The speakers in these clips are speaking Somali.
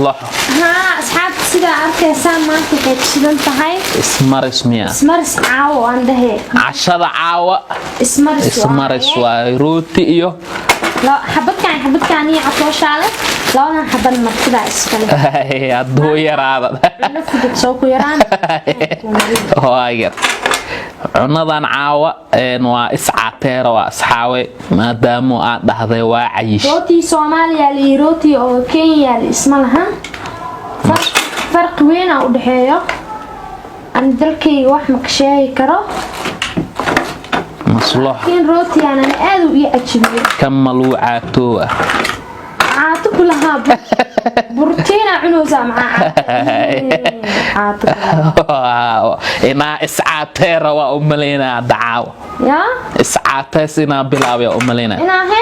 Maslaxo. Haa, asxaabta, sidaa arkaysaan, maanta waxay ka shidan tahay. Ismaris miya? Ismaris caawo aan dhahe. Cashada caawa. Ismaris. Ismaris waaye, rooti iyo Xabadkan, xabadkan iyo catooshaale, labadan xaban martidaa iskale. Hadduu yaraada. Cuno fudud soo ku yaraan. Waa cunadan caawa waa iscaateera, waa asxaawe, maadaama aad dhahday waa cayish. Rooti Soomaaliya iyo rooti oo Kenya isma lahan, farqi weyn aa u dhexeeyo. Ani dalkayga wax ma ka sheegi karo. Maslaxo. Laakiin rootigan ani aad u ii cajibiyey. Kan maluu caatoow ah. Caato ku lahaa, borotiina cunaysaa, maxaa caato? Inaa iscaateera waa u malaynaa hadda caawa. Yaa. Iscaateys inaa bilaabaya u malaynaa. Inaa he?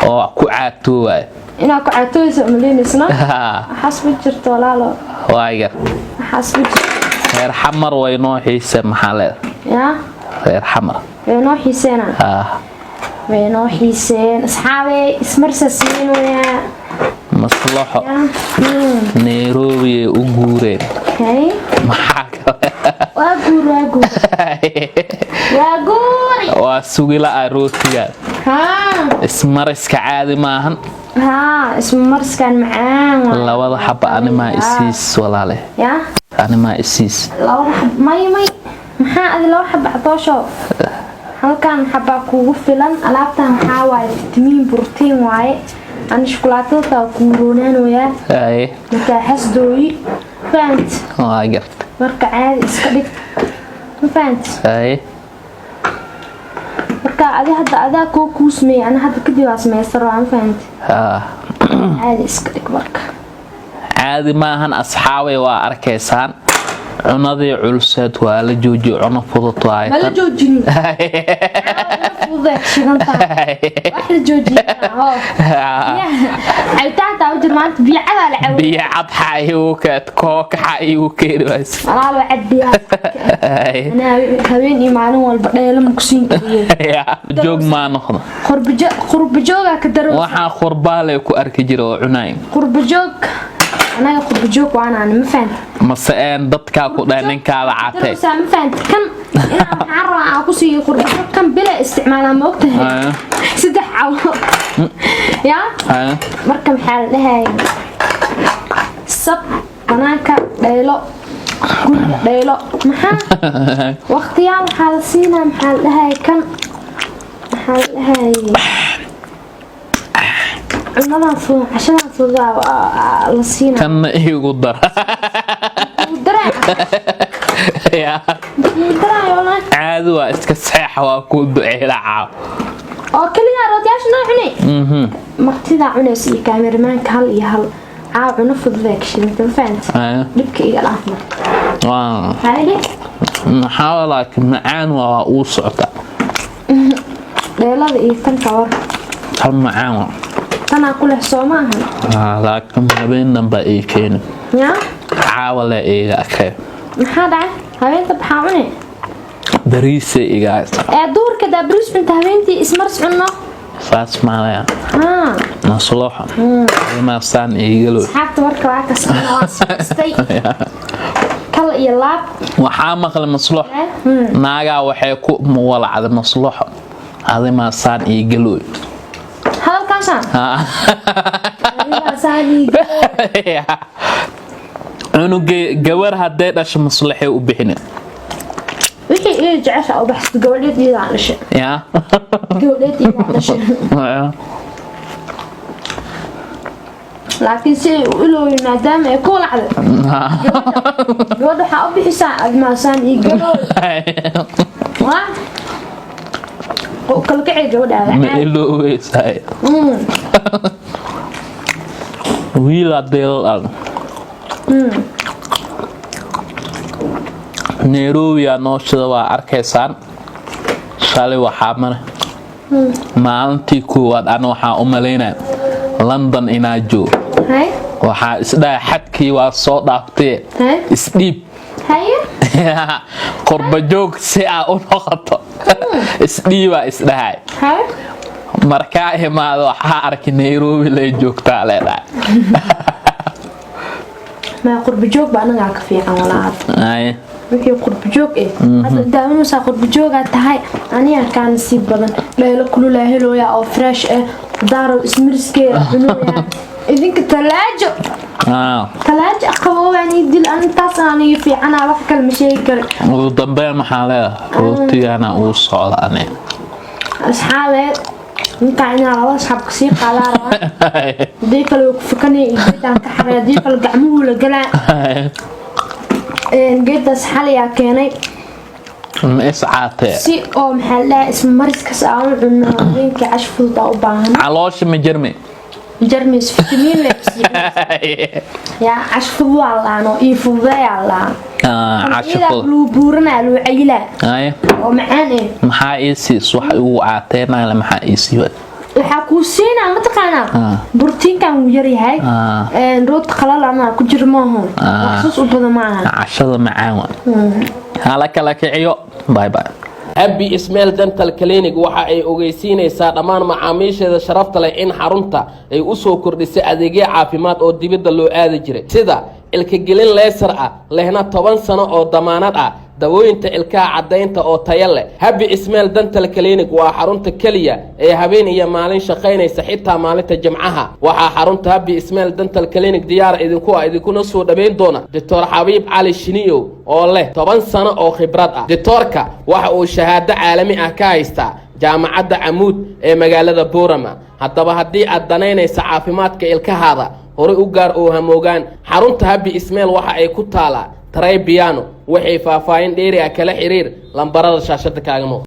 Oo ku caatoowaya. Inaa ku caatooysa umalaynaysa. Waxaas ma jirto, walaalo. Waagar. Waxaas ma jirto. Reer Xamar way noo xiiseen, maxaa leedahay? Yaa. Reer Xamar. Way noo xiiseena. Ah. Way noo xiiseen, asxaabey, ismarsa siinoyaa. Maslaxo. Nairobi ay u guureen. Hay. Maxaa kale? Waa guur, waa guur, waa guuri. Waa sugila ah rootiga. Haa. Ismariska caadi maahan. Haa, ismariskan macaan waa. Labada xaba animaa isiis, walaale. Yaa. Animaa isiis. Labada xab? May, may, maxaa adi laba xaba? Catoosho, halkan xabaa kuugu filan. Alaabtan waxaa waaye fitamiin, borotiin waaye. Ani shukulaatada taa kuu roonaanoyaa. Haye. Markaa xasdooyi, fahant? Waa garta. Marka caadi iska dhig, ma fahant? Haye. Marka adi hadda adaa koo kuu sameeyay, ana hadda kadib aa sameysta rabaa, ma fahant? Haa. Caadi iska dhig marka. Caadi maahan, asxaabay, waa arkaysaan, cunadii culseed waa la joojiyo, cuno fudud waaye. Ma la tan. joojinin, fududeed shidan tahay, wax la joojiyay. Cabitaan taa u jir, maanta biyo cadaa la cabo. Biyo cad xaa igu keed, kookaxa igu keeni wayse? Walaalo, cad biyaha. Anaa habeen iyo maalin walba dheelo ma ku siin kariyo. Yaa, joog maa noqdo. Qurbajoogaa ka daro. Waxaa qurbaalay ku arki jira oo cunayn. Qurbajoog, anaga qurbajoog waanaana, ma fahanta? Mase een dadkaa ku dhahay ninkaada catay. Darowsaa, ma fahanta? Kan inaan waxaan rabaa aan ku siiyo qurbajoog, kan bila isticmaalaa, ma ogtahay? Haya. 3 cawo yaa. Haya. Marka maxaa la dhahay, sab banaanka dhaylo, guriga dhaylo, maxaa waqtiyaal waxaa la siinaa, maxaa la dhahay, kan maxaa la dhahay, cunadan fudud, cashadan fududaa la siinaa. Kanna iigu dar. Daraa. Yaa. Daraayo walahi. Caadi waa, iska seexa, waa kuu duceynaa caaw. Oo keligaa rootiyaasha noo cunay, martidaa cunaysa iyo kaameramaanka hal iyo hal. Caaw cuno fududee ka shidanta, ma fahanta? Haya. Dhibka iga dhaaf marka. Waa. Haye. Maxaa laakiin macaan waa uu socota. Dheelada iyo tan ka war. Tan macaan waa. Tanaa ku leh, soo maahan? Ah, laakiin habeen danba ii keeni. Yaa. Caawa le iiga akay. Maxaa dhacay? Habeenta maxaa cune? Bariisay iga haysta. Ee duhurka daa bariis cunta, habeentii ismaris cunno. Saas maalaya. Haa. Maslooxa imaasaan iigalo. Asxaabta, marka waa kasana waa samaystay kal iyo laab. Waxaa maqlay, masloox, naagaa waxay ku walacday, "Maslooxo, adimaasaan iigalooy." Hadalkaasaan adigaasaan Cunugay gabar hadday dhasho, maslaxay u bixinin. Wixii ii jecesha u baxsato, gabadheed iyadaan dhashay. Yaa. Gabadheed iyadaan dhashay. Laakiin si ay u ilooyin, maadaama ay ku walacday gabadha, waxaa u bixisaa admaasaan iyo galooy waa kala kacay gabadhaada. Ma iloobaysaay wiil haddii la dhalo? Nairobi aa nooshada, waa arkaysaan. Shalay waxaa male maalintii koowaad ana waxaa u malaynaya London inaa joogo. Hay. Waxaa isdhaha xadkii waa soo dhaaftee. Hay. Isdhiib. Haye. Qurba joog si aa u noqoto isdhiibaa isdhahay. Haye. Markaa imaado waxaa arkay Nairobi lay joogtaa leedahay. Maa qurbi joog ba anagaa ka fiican walaa hadda. Wixii qurbi joog eh hadda daawanaysaa, qurbi joogaa tahay, anigaa kaa nasiib badan. Dheelo kululaa helooya oo fresh ah, daaro ismariskeeda cunooya. Idinka talaajo, talaajo qaboobaan ii dil. Ani taas aniga fiicana, wax kale ma sheegi karo. Ugu dambeyn maxaa leedahay? Rootigana uu socda ani. Asxaabe, ninkaa inaa laba asxaab kasii qaadaa rabaa. Hadii kale way ku fakanaya iyo geedaan ka xaray, hadii kale gacmuhu la galaa. Geedaas xalayaa keenay. Ma iscaatee? Si oo maxaa la dhahaa, ismariskas aan u cunno habeenkii, cash fudud aa u baahan. Caloosha ma jermi? Jarmis fitamiin le yaa, cash fudud waa la dhaano iyo fududeeyaa la dhahaa. Casho Iyadaa fudud. Lagu buuranaa, lagu cayilaa oo macaan eh. Maxaa ii siis? Waxa igu caateenaya maxaa ii sii? Waxaa kuu siinaa mataqaanaa? Borotiinkan wuu yaryahay. Rooti qalal ama ku jiro maaho. Wax sus u badan ma aha. Cashada macaan wa hala kala kiciyo. Bye bye. Happy Smile Dental Clinic waxa ay ogeysiinaysaa dhammaan macaamiisheeda sharafta leh in xarunta ay u soo kordhisay adeegyo caafimaad oo dibadda loo aadi jiray, sida ilkagelin laser ah, lehna 10 sano oo damaanad ah, dawooyinta ilkaha caddaynta oo tayo leh. Happy Smile Dental Clinic waa xarunta keliya ee habeen iyo maalin shaqaynaysa, xitaa maalinta Jimcaha. Waxaa xarunta Happy Smile Dental Clinic diyaar idinku ah, idinkuna soo dhawayn doona Doctor Xabiib Cali Shiniyow oo leh 10 sano oo khibrad ah. Doctoorka waxa uu shahaado caalami ah ka haystaa Jaamacadda Camuud ee magaalada Boorama. Haddaba haddii aad danaynaysa caafimaadka ilkahaada, horay u gaar oo hamoogaan. Xarunta Happy Smile waxa ay ku taalaa Tarabiano. Waxay faahfaahin dheeri ah kala xiriir lambarada shaashada kaaga muuqda.